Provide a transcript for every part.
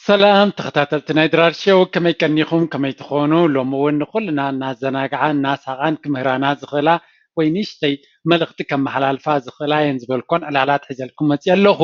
ሰላም ተኸታተልቲ ናይ ድራር ሸው፣ ከመይ ቀኒኹም? ከመይ ትኾኑ? ሎሚ እውን ንኹልና እናዘናግዓ እናሳቓን ክምህራና ዝኽእላ ወይ ንእሽተይ መልእኽቲ ከመሓላልፋ ዝኽእላ እየን ዝበልኮን ዕላላት ሒዘልኩም መፅእ ኣለኹ።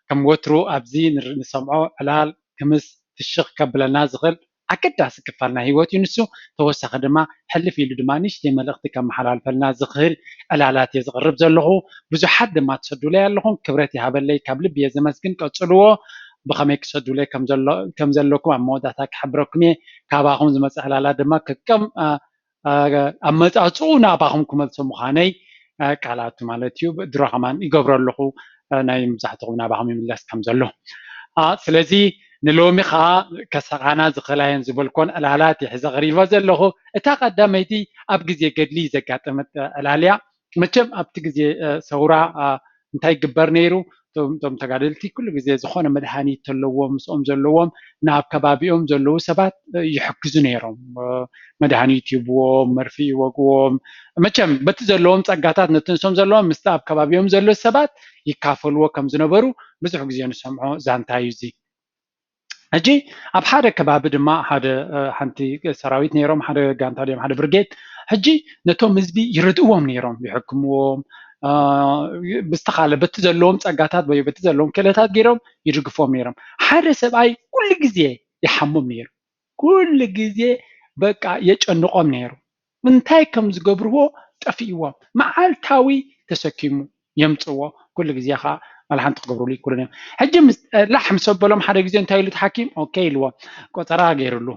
ከም ወትሩ ኣብዚ ንር- ንሰምዖ ዕላል ክምስ ፍሽኽ ከብለና ዝኽእል ኣገዳሲ ክፋል ናይ ህይወት እዩ። ንሱ ተወሳኺ ድማ ሕልፍ ኢሉ ድማ ንእሽተይ መልእኽቲ ከመሓላልፈልና ዝኽእል ዕላላት እየ ዝቕርብ ዘለኹ። ብዙሓት ድማ ትሰዱለይ ኣለኹም፣ ክብረት ይሃበለይ፣ ካብ ልቢ እየ ዘመስግን። ቀጽልዎ። ብኸመይ ክሰዱለይ ከም ዘሎ- ከም ዘለኩም ኣብ መወዳእታ ክሕብረኩም እየ። ካባኹም ዝመጽእ ዕላላት ድማ ከከም ኣ- ኣ- ኣመጻጽኡ ናባኹም ክመልሶ ምዃነይ ኣ፣ ቃል ኣቱ ማለት እዩ። ድሮ ከማን ይገብሮ ኣለኹ ኣ፣ ናይ መብዛሕትኹም ናባኹም ይምለስ ከም ዘሎ። ኣ፣ ስለዚ ንሎሚ ከዓ ከሳቓና ዝኽእላ እየን ዝበልኮን ዕላላት እየ ሒዘ ቀሪበ ዘለኹ። እታ ቀዳመይቲ ኣብ ግዜ ገድሊ ዘጋጠመት ዕላል እያ። መቸም ኣብቲ ግዜ እ፣ ሰውራ እ፣ እንታይ ይግበር ነይሩ? እቶም እቶም ተጋደልቲ ኩሉ ግዜ ዝኾነ መድሃኒት ተለዎም ምስኦም ዘለዎም ናብ ከባቢኦም ዘለዉ ሰባት እ፣ ይሕግዙ ነይሮም። እ፣ መድሃኒት ይህብዎም፣ መርፊ ይወግዎም። መቸም በቲ ዘለዎም ጸጋታት ነቲ ንሶም ዘለዎም ምስቲ ኣብ ከባቢኦም ዘሎ ሰባት ይካፈልዎ ከም ዝነበሩ ብዙሕ ግዜ ንሰምዖ ዛንታ እዩ እዚ። ሕጂ ኣብ ሓደ ከባቢ ድማ ሓደ እ፣ ሓንቲ ሰራዊት ነይሮም፣ ሓደ ጋንታ ድዮም ሓደ ብርጌድ። ሕጂ ነቶም ህዝቢ ይረድእዎም ነይሮም፣ ይሕክምዎም እ፣ ብዝተኻለ በቲ ዘለዎም ጸጋታት ወይ በቲ ዘለዎም ክእለታት ገይሮም ይድግፎም ነይሮም። ሓደ ሰብኣይ ኩሉ ግዜ ይሓሞም ነይሩ፣ ኩሉ ግዜ በቃ የጨንቖም ነይሩ። እንታይ ከም ዝገብርዎ ጠፊእዎም። መዓልታዊ ተሰኪሙ የምፅዎ። ኩሉ ግዜ ከዓ ዋላ ሓንቲ ክገብርሉ ይክእሉን እዮም። ሕጂ ምስ- ላሕ ምስ ኣበሎም ሓደ ግዜ እንታይ ኢሉ እቲ ሓኪም? ኦኬ ኢልዎ፣ ቆፀራ ገይርሉ።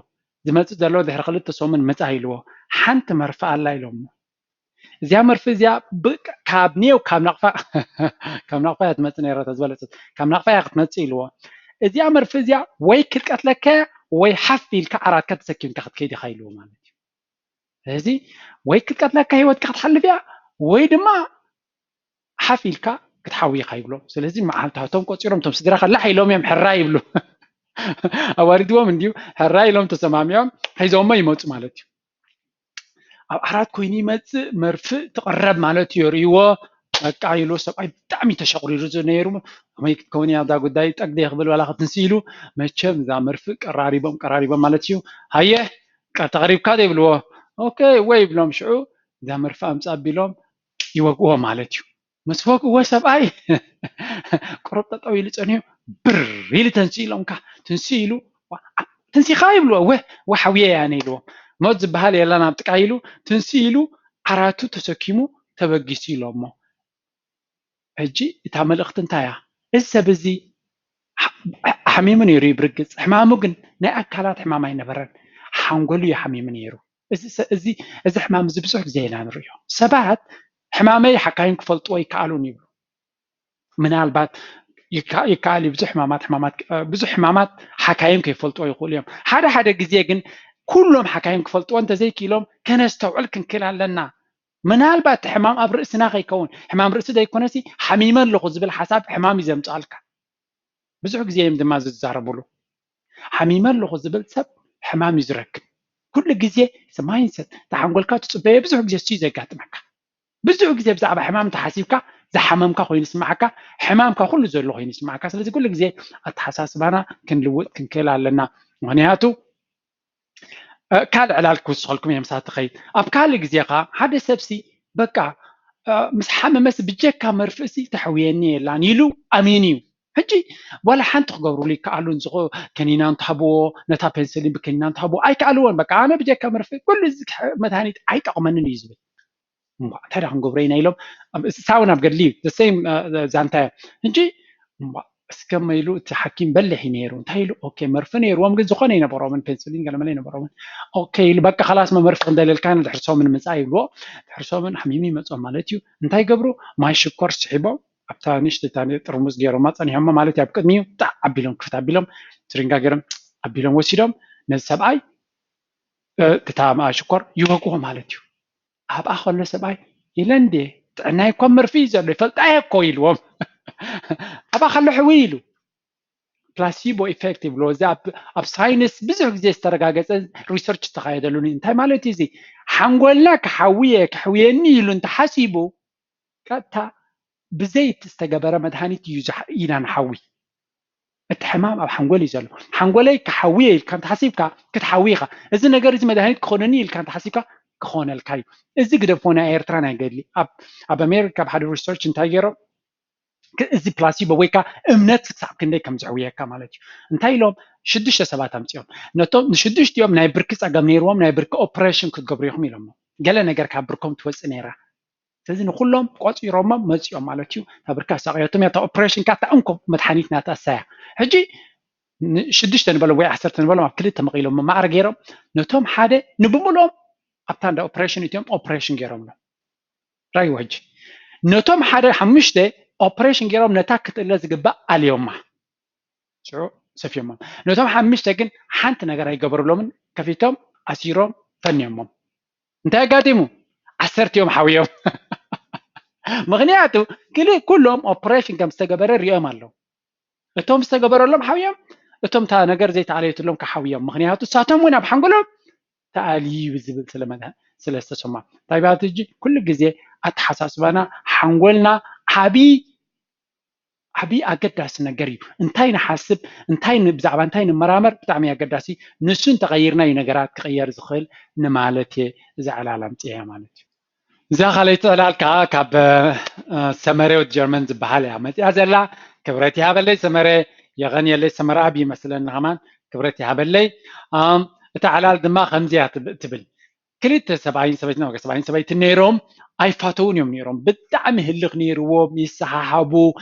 ዝመፅእ ዘሎ ድሕሪ ክልተ ሰሙን ምፃ ኢልዎ። ሓንቲ መርፊ ኣላ ኢሎሞ። እዚኣ መርፊ እዚኣ ብ- ካብ ኔው ካብ ናቕፋ ካብ ናቕፋ እያ ትመፅእ ነይራ ተዝበለፅት ካብ ናቕፋ እያ ክትመፅእ ኢልዎ። እዚኣ መርፊ እዚኣ ወይ ክልቀትለካ እያ ወይ ሓፍ ኢልካ ዓራትካ ተሰኪምካ ክትከይድ ኢኻ ኢልዎ ማለት እዩ። ስለዚ ወይ ክትቀትለካ ህይወትካ ክትሓልፍ እያ ወይ ድማ ሓፍ ኢልካ ክትሓዊ ኢኻ ይብሎም። ስለዚ መዓልታቶም ቆፂሮም እቶም ስድራኻ ላሕ ኢሎም እዮም ሕራይ ይብሉ። ኣዋሪድዎም እንድዩ ሕራይ ኢሎም ተሰማሚዖም ሒዞሞ ይመፁ ማለት እዩ። ኣብ ዓራት ኮይኑ ይመፅእ መርፍእ ትቐረብ ማለት እዩ። ርእይዎ በቃ ኢሉ ሰብኣይ ብጣዕሚ ተሸቑሪሩ ነይሩ። ከመይ ክትከውን እያ እዛ ጉዳይ ጠግደ ክብል ዋላ ክትንስ ኢሉ መቸም እዛ መርፍእ ቀራሪቦም ቀራሪቦም ማለት እዩ። ሃየ ቀ- ተቐሪብካ ዘይብልዎ ኦኬ ወይ ይብሎም ሽዑ እዛ መርፍእ ኣምፃ ኣቢሎም ይወግዎ ማለት እዩ። ምስ ወግዎ ሰብኣይ ቁሩብ ጠጠው ኢሉ ፀኒሑ ብር ኢሉ ተንስኡ ኢሎምካ ትንስኡ ኢሉ ትንሲኻ ይብልዎ ወ ወሓውየ ያነ ኢልዎም ሞት ዝበሃል የላን ኣብ ጥቃ ኢሉ ትንስኡ ኢሉ ዓራቱ ተሰኪሙ ተበጊሱ ኢሎሞ። ሕጂ እታ መልእኽቲ እንታይ እያ? እዚ ሰብ እዚ ሓ- ሓሚሙ ነይሩ እዩ ብርግፅ። ሕማሙ ግን ናይ ኣካላት ሕማም ኣይነበረን። ሓንጎሉ እዩ ሓሚሙ ነይሩ። እዚ ሰ- እዚ እዚ ሕማም እዚ ብዙሕ ግዜ ኢና ንርእዮ። ሰባት ሕማመይ ሓካይም ክፈልጥዎ ይከኣሉን ይብሉ። ምናልባት ይካ- ይከኣል እዩ ብዙሕ ሕማማት ሕማማት እ፣ ብዙሕ ሕማማት ሓካይም ከይፈልጥዎ ይኽእሉ እዮም። ሓደ ሓደ ግዜ ግን ኩሎም ሓካይም ክፈልጥዎ እንተዘይክኢሎም ከነስተውዕል ክንክእል ኣለና። ምናልባት እቲ ሕማም ኣብ ርእስና ከይከውን ሕማም ርእሲ ዘይኮነሲ ሓሚመ ኣለኹ ዝብል ሓሳብ ሕማም እዩ ዘምፅኣልካ። ብዙሕ ግዜ እዮም ድማ ዝዛረብሉ። ሓሚመ ኣለኹ ዝብል ሰብ ሕማም እዩ ዝረክብ። ኩሉ ግዜ ማይንሰት ተሓንጎልካ ትፅበዮ ብዙሕ ግዜ እሱ እዩ ዘጋጥመካ። ብዙሕ ግዜ ብዛዕባ ሕማም እንተሓሲብካ ዝሓመምካ ኮይኑ ይስማዓካ፣ ሕማምካ ኩሉ ዘሎ ኮይኑ ይስማዓካ። ስለዚ ኩሉ ግዜ ኣተሓሳስባና ክንልውጥ ክንክእል ኣለና። ምክንያቱ እ፣ ካልእ ዕላል ክውስኸልኩም እየ ምሳት ትኸይድ። ኣብ ካልእ ግዜ ኸዓ ሓደ ሰብሲ በቃ እ፣ ምስ ሓመመስ ብጀካ መርፍእሲ ተሕውየኒ የላን ኢሉ ኣሚኑ እዩ። ሕጂ ዋላ ሓንቲ ክገብሩሉ ይከኣሉን ዝኾ ከኒና እንትሃብዎ ነታ ፔንስሊን ብከኒና እንትሃብዎ ኣይከኣልዎን። በቃ ኣነ ብጀካ መርፍእ ኩሉ እዚ ክሕ- መድሃኒት ኣይጠቕመንን እዩ ዝብል። እሞ እንታይ ደኣ ክንገብሮ ኢና ኢሎም ሳውን ኣብ ገድሊ እዩ ሴም ዛንታ እዮም። ሕጂ እሞ እስከመ ኢሉ እቲ ሓኪም በሊሕ እዩ ነይሩ እንታይ ኢሉ ኦኬ መርፊ ነይርዎም ግን ዝኾነ ይነበሮምን ፔንስሊን ገለመለ ይነበሮምን። ኦኬ ኢሉ በቃ ከላስ መመርፊ ክንደልልካ ኢና ድሕርሶምን ምፃእ ይብልዎ። ድሕርሶምን ሓሚሙ ይመፅኦም ማለት እዩ። እንታይ ገብሩ? ማይ ሽኮር ስሒቦም ኣብታ ንእሽተይ እታ ጥርሙዝ ገይሮማ ፀኒሖሞ ማለት እዩ። ኣብ ቅድሚኡ ጣዕ ኣቢሎም ክፍት ኣቢሎም ስሪንጋ ገይሮም ኣቢሎም ወሲዶም ነዚ ሰብኣይ እ፣ እታ ማይ ሽኮር ይወግዎ ማለት እዩ። ኣብኣ ከሎ ሰብኣይ ኢለ እንዴ ጥዕናይ እኮ መርፊ እዩ ዘሎ ይፈልጣ እየ እኮ ኢልዎም። ኣብኣ ከሎ ሕዊ ኢሉ ፕላሲቦ ኢፌክት ይብሎ እዚ ኣብ ኣብ ሳይንስ ብዙሕ ግዜ ዝተረጋገፀ ሪሰርች ዝተካየደሉ እዩ። እንታይ ማለት እዩ እዚ? ሓንጎልና ክሓውየ ክሕውየኒ ኢሉ እንተሓሲቡ ቀጥታ ብዘይ እቲ ዝተገበረ መድሃኒት እዩ ዝሓ- ኢና ንሓዊ። እቲ ሕማም ኣብ ሓንጎል እዩ ዘሎ። ሓንጎለይ ክሓዊ እየ ኢልካ እንተሓሲብካ ክትሓዊ ኢኻ። እዚ ነገር እዚ መድሃኒት ክኾነኒ ኢልካ እንተሓሲብካ ክኾነልካ እዩ። እዚ ግደፎ፣ ናይ ኤርትራ ናይ ገድሊ። ኣብ ኣብ ኣሜሪካ ኣብ ሓደ ሪሰርች እንታይ ገይሮም፣ እዚ ፕላሲቦ ወይ ከዓ እምነት ክሳብ ክንደይ ከም ዘሕውየካ ማለት እዩ። እንታይ ኢሎም? ሽዱሽተ ሰባት ኣምፂኦም፣ ነቶም ንሽዱሽቲኦም ናይ ብርኪ ፀገም ነይርዎም፣ ናይ ብርኪ ኦፕሬሽን ክትገብሩ ኢኹም ኢሎሞ። ገለ ነገር ካብ ብርኮም ትወፅእ ነይራ። ስለዚ ንኩሎም ቆፂሮሞም መፂኦም ማለት እዩ። እታ ብርኪ ኣሳቀየቶም እያ፣ እታ ኦፕሬሽን ከዓ እታ እንኮ መድሓኒት ናታ እሳያ። ሕጂ ሽዱሽተ ንበሎም ወይ ዓሰርተ ንበሎም ኣብ ክልተ መቂሎም ማዕረ ገይሮም ነቶም ሓደ ንብምሎም ኣብታ እንዳ ኦፕሬሽን እቲኦም ኦፕሬሽን ገይሮምሎም። ራይዎ ሕጂ ነቶም ሓደ ሓሙሽተ ኦፕሬሽን ገይሮም ነታ ክትእለ ዝግባእ ኣልዮማ ሽዑ ሰፍዮሞም። ነቶም ሓሙሽተ ግን ሓንቲ ነገር ኣይገበሩሎምን። ከፊቶም ኣሲሮም ፈንዮሞም። እንታይ ኣጋጢሙ? ዓሰርቲኦም ሓውዮም። ምክንያቱ ክልእ ኩሎም ኦፕሬሽን ከም ዝተገበረ ሪኦም ኣለዉ። እቶም ዝተገበረሎም ሓውዮም፣ እቶም እታ ነገር ዘይተኣለየትሎም ክሓውዮም። ምክንያቱ እሳቶም እውን ኣብ ሓንጎሎም ተኣልዩ ዝብል ስለመ- ስለ ዝተሰማ እንታይ ባቲ እጂ ኩሉ ግዜ ኣተሓሳስባና ሓንጎልና ዓብዪ ዓብዪ ኣገዳሲ ነገር እዩ። እንታይ ንሓስብ፣ እንታይ ን- ብዛዕባ እንታይ ንመራመር ብጣዕሚ ኣገዳሲ። ንሱ እንተቐይርና እዩ ነገራት ክቕየር ዝኽእል ንማለት እየ። እዛ ዕላል ኣምፅያ ማለት እዩ። እዛ ካልኣይቲ ዕላል ከዓ ካብ ሰመሬ ወዲ ጀርመን ዝበሃል እያ መፅያ ዘላ። ክብረት ይሃበለይ ሰመሬ፣ የቐንየለይ ሰመረ ኣብ ይመስለኒ ከማን። ክብረት ይሃበለይ። እታ ዕላል ድማ ከምዚያ ትብል። ክልተ ሰብኣይን ሰበይትን ሰብኣይን ሰበይትን ነይሮም ኣይፋተውን እዮም ነይሮም። ብጣዕሚ ህልኽ ነይርዎም፣ ይሰሓሓቡ፣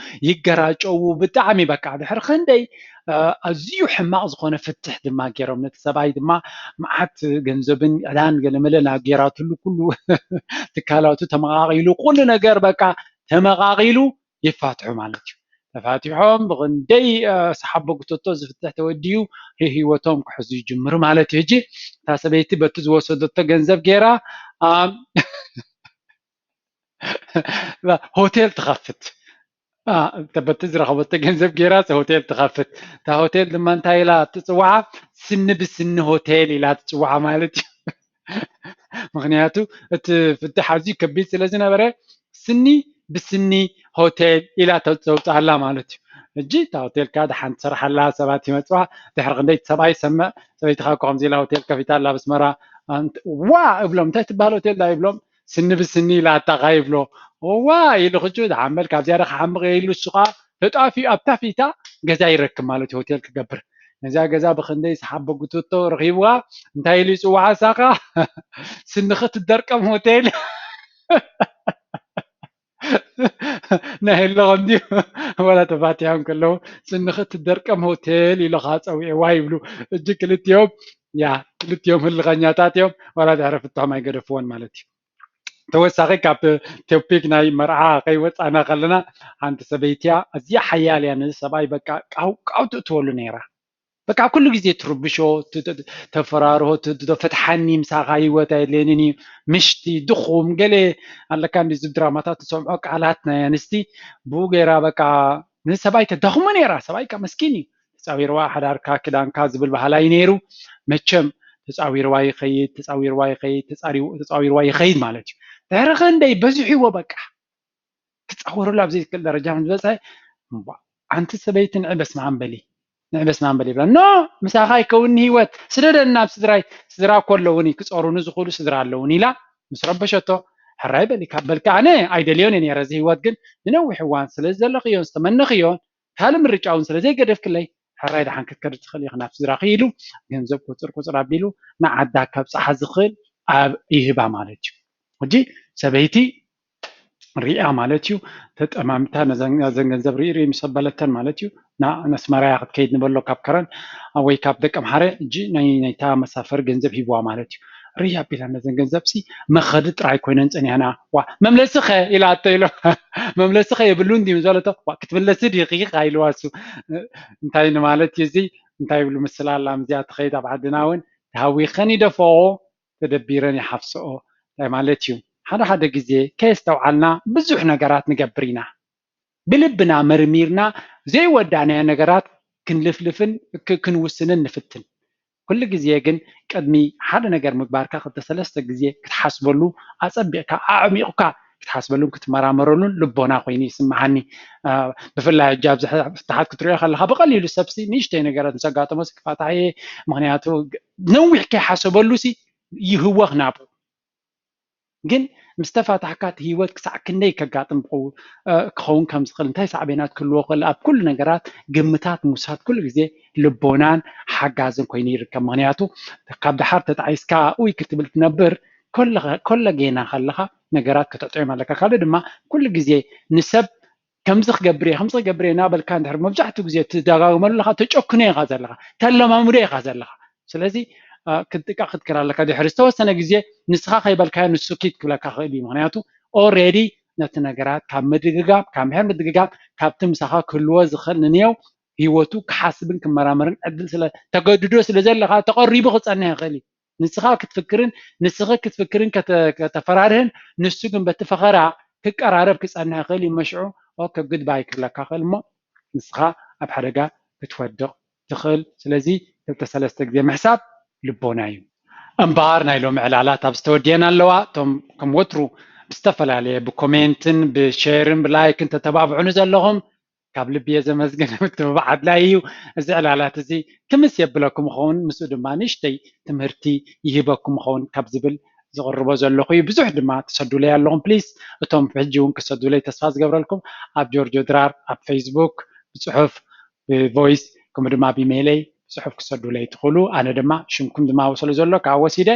ይገራጨዉ። ብጣዕሚ በቃ ድሕሪ ክንደይ ኣዝዩ ሕማቕ ዝኾነ ፍትሕ ድማ ገይሮም። ነቲ ሰብኣይ ድማ መዓት ገንዘብን ዕዳን ገለመለ ናብ ገይራትሉ ኩሉ ትካላቱ ተመቓቒሉ ኩሉ ነገር በቃ ተመቓቒሉ ይፋትሑ ማለት እዩ። ተፋቲሖም ብክንደይ ሰሓቦ ጉተቶ ዝፍትሕ ተወዲኡ ህይወቶም ክሕዙ ይጅምሩ ማለት እዩ። ሕጂ እታ ሰበይቲ በቲ ዝወሰደቶ ገንዘብ ገይራ ሆቴል ትኸፍት። በቲ ዝረኸበቶ ገንዘብ ገይራ ሆቴል ትኸፍት። እታ ሆቴል ድማ እንታይ ኢላ ትፅዋዓ? ስኒ ብስኒ ሆቴል ኢላ ትፅዋዓ ማለት እዩ። ምክንያቱ እቲ ፍትሕ ኣዝዩ ከቢድ ስለ ዝነበረ ስኒ ብስኒ ሆቴል ኢላ ተውፅኣላ ማለት እዩ። ሕጂ እታ ሆቴል ከዓ ደሓን ትሰርሓላ፣ ሰባት ይመፅዋ። ድሕሪ ክንደይ ሰብኣይ ይሰምዕ፣ ሰበይትኻ እኮ ከምዚ ኢላ ሆቴል ከፊታ ኣላ ኣብ ኣስመራ። ዋ እብሎም፣ እንታይ ትበሃል ሆቴል ዳ ይብሎም፣ ስኒ ብስኒ ኢላ ኣጣቓ ይብሎ። ዋ ኢሉ ክጩ ዝሓመል ካብ ዝያዳ ክሓምቕ ኢሉ እሱ ከዓ ተጣፊኡ ኣብታ ፊታ ገዛ ይረክብ ማለት እዩ፣ ሆቴል ክገብር። ነዚኣ ገዛ ብክንደይ ሰሓቦ ጉትቶ ረኺብዋ እንታይ ኢሉ ይፅዋዓ ሳኻ? ስንኺ ትደርቀም ሆቴል። ናይ ኣለኹም ድዩ? ዋላ ተፋቲሖም ከለዉ ስንኺ ትደርቀም ሆቴል ኢሉ ከዓ ፀዊዕዋ ይብሉ። እጂ ክልቲኦም ያ ክልቲኦም ህልኸኛታት እዮም። ዋላ ድሕሪ ፍትሖም ኣይገደፍዎን ማለት እዩ። ተወሳኺ ካብ ቶፒክ ናይ መርዓ ከይወፃና ከለና ሓንቲ ሰበይቲ እያ ኣዝያ ሓያል እያ። ነዚ ሰብኣይ በቃ ቃው ቃው ትእትወሉ ነይራ። በቃ ኩሉ ግዜ ትርብሾ፣ ተፈራርሆ፣ ፈትሓኒ፣ ምሳኻ ህይወት ኣየድልየንን እዩ፣ ምሽቲ፣ ድኹም፣ ገለ ኣለካ እንዲ ዝብ ድራማታት ትሰምዖ ቃላት ናይ ኣንስቲ ብኡ ገይራ በቃ ንሰብኣይ ተዳኽሞ ነይራ። ሰብኣይ ካ መስኪን እዩ። ተፃዊርዋ ሓዳርካ ክዳንካ ዝብል ባህላ እዩ ነይሩ። መቸም ተፃዊርዋ ይኸይድ፣ ተፃዊርዋ ይኸይድ፣ ተፃዊርዋ ይኸይድ ማለት እዩ። ድሕሪ ክንደይ በዚሕዎ በቃ ክፃወረሉ ኣብ ዘይክእል ደረጃ ምስ በፅሐ ኣንቲ ሰበይቲ ንዒ በስመ ኣብ በሊ፣ ንዒ በስመ ኣብ በሊ ይብላ። ኖ ምሳኻ ኣይከውን ህይወት፣ ስደደኒ ናብ ስድራይ፣ ስድራ እኮ ኣለውኒ ክፀሩኒ ዝኽእሉ ስድራ ኣለውኒ ኢላ ምስ ረበሸቶ ሕራይ በሊ ካብ በልካ ኣነ ኣይደልዮን እየ ነይረ እዚ ህይወት ግን ንነዊሕ እዋን ስለ ዝደለኽዮን ዝተመነኽዮን ካልእ ምርጫ እውን ስለ ዘይገደፍክለይ ሕራይ ደሓን ክትከድ ትኽእል ኢኺ ናብ ስድራኺ ኢሉ ገንዘብ ቁፅር ቁፅር ኣቢሉ ንዓዳ ከብፅሓ ዝኽእል ኣብ ይህባ ማለት እዩ። ሕጂ ሰበይቲ ሪኣ ማለት እዩ ተጠማምታ ነዘን ገንዘብ ርኢ ርኢ ምስ ኣበለተን ማለት እዩ ነስመራያ ክትከይድ ንበሎ ካብ ከረን ወይ ካብ ደቀምሓረ እጂ ናይ ናይታ መሳፈሪ ገንዘብ ሂብዋ ማለት እዩ። ርይ ኣቢላ ነዘን ገንዘብ ሲ መኸዲ ጥራይ ኮይነን ፀኒሕና ዋ መምለሲ ኸ ኢላቶ ኢሎ መምለሲ ኸ የብሉን ድዩ ዝበለቶ ዋ ክትምለሲ ዲኺ ኢልዋ እሱ እንታይ ንማለት እዩ እዚ እንታይ ይብሉ ምስላ ኣላ ምዚኣ ትኸይድ ኣብ ዓድና እውን ተሃዊኸን ይደፈኦ ተደቢረን ይሓፍስኦ እንታይ ማለት እዩ ሓደ ሓደ ግዜ ከየስተውዓልና ብዙሕ ነገራት ንገብር ኢና ብልብና መርሚርና ዘይወዳእናዮ ነገራት ክንልፍልፍን ክንውስንን ንፍትን ኩሉ ግዜ ግን ቅድሚ ሓደ ነገር ምግባርካ ክልተ ሰለስተ ግዜ ክትሓስበሉ ኣፀቢቕካ ኣዕሚቑካ ክትሓስበሉን ክትመራመረሉን ልቦና ኮይኑ ይስምዓኒ። ብፍላይ ሕጂ ኣብዚ ፍትሓት ክትሪኦ ከለካ ብቀሊሉ ሰብሲ ንእሽተይ ነገራት ምስ ኣጋጠሞ ክፋታሕ እየ። ምክንያቱ ነዊሕ ከይሓሰበሉ ሲ ይህወክ ናብኡ። ግን ምስ ተፋታሕካ እቲ ህይወት ክሳዕ ክንደይ ከጋጥም ክኸውን ከም ዝኽእል፣ እንታይ ሳዕቤናት ክህልዎ ክእል፣ ኣብ ኩሉ ነገራት ግምታት ምውሳድ ኩሉ ግዜ ልቦናን ሓጋዝን ኮይኑ ይርከብ። ምክንያቱ ካብ ደሓር ተጣዒስካ ውይ ክትብል ትነብር ኮለ ጌና ከለካ ነገራት ከተጥዕዮም ኣለካ። ካልእ ድማ ኩሉ ግዜ ንሰብ ከምዚ ክገብር እየ ከምዚ ክገብር እየ እናበልካ እንድሕር መብዛሕትኡ ግዜ ትደጋግመሉ ኣለካ፣ ተጨክኖ ኢካ ዘለካ፣ ተለማምዶ ኢካ ዘለካ። ስለዚ ክንጥቃ ክትክር ኣለካ። ድሕሪ ዝተወሰነ ግዜ ንስኻ ከይበልካዮ ንሱ ኪድ ክብለካ ክእል እዩ። ምክንያቱ ኦሬዲ ነቲ ነገራት ካብ ምድግጋም ካብ ምሕር ምድግጋም ካብቲ ምሳኻ ክህልዎ ዝኽእል ንንየው ህይወቱ ክሓስብን ክመራመርን ዕድል ስለ ተገድዶ ስለ ዘለካ ተቐሪቡ ክፀንሕ ይኽእል እዩ። ንስኻ ክትፍክርን ንስኺ ክትፍክርን ከተፈራርህን ንሱ ግን በቲ ፈኸራ ክቀራረብ ክፀንሕ ይኽእል እዩ። መሽዑ ኦኬ ጉድባይ ክብለካ ክእል እሞ ንስኻ ኣብ ሓደጋ ክትወድቕ ትኽእል። ስለዚ ክልተ ሰለስተ ግዜ ምሕሳብ ልቦና እዩ። እምበኣር ናይ ሎሚ ዕላላት ኣብዚ ተወዲአን ኣለዋ። እቶም ከም ወትሩ ብዝተፈላለየ ብኮሜንትን ብሼርን ብላይክን ተተባብዑኒ ዘለኹም ካብ ልቢ እየ ዘመስግን። ምትብባዕ ኣድላይ እዩ። እዚ ዕላላት እዚ ክምስ የብለኩም ይኸውን፣ ምስኡ ድማ ንእሽተይ ትምህርቲ ይህበኩም ይኸውን ካብ ዝብል ዝቕርቦ ዘለኹ እዩ። ብዙሕ ድማ ትሰዱለይ ኣለኹም። ፕሊስ እቶም ሕጂ እውን ክሰዱለይ ተስፋ ዝገብረልኩም ኣብ ጆርጆ ድራር ኣብ ፌስቡክ ብፅሑፍ ብቮይስ ከምኡ ድማ ብኢሜይለይ ብፅሑፍ ክሰዱለይ ትኽእሉ። ኣነ ድማ ሽምኩም ድማ ስለ ዘሎ ካብ ወሲደ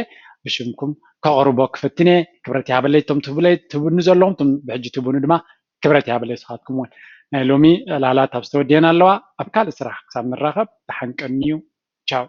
ብሽምኩም ከቕርቦ ክፍትን እየ። ክብረት ይሃበለይ እቶም ትብለይ ትብኑ ዘለኹም እቶም ብሕጂ ትብኑ ድማ ክብረት ይሃበለይ። ንስኻትኩም እውን ናይ ሎሚ ዕላላት ኣብ ዝተወደየን ኣለዋ። ኣብ ካልእ ስራሕ ክሳብ ንራኸብ ደሓን ቀንዩ። ቻው።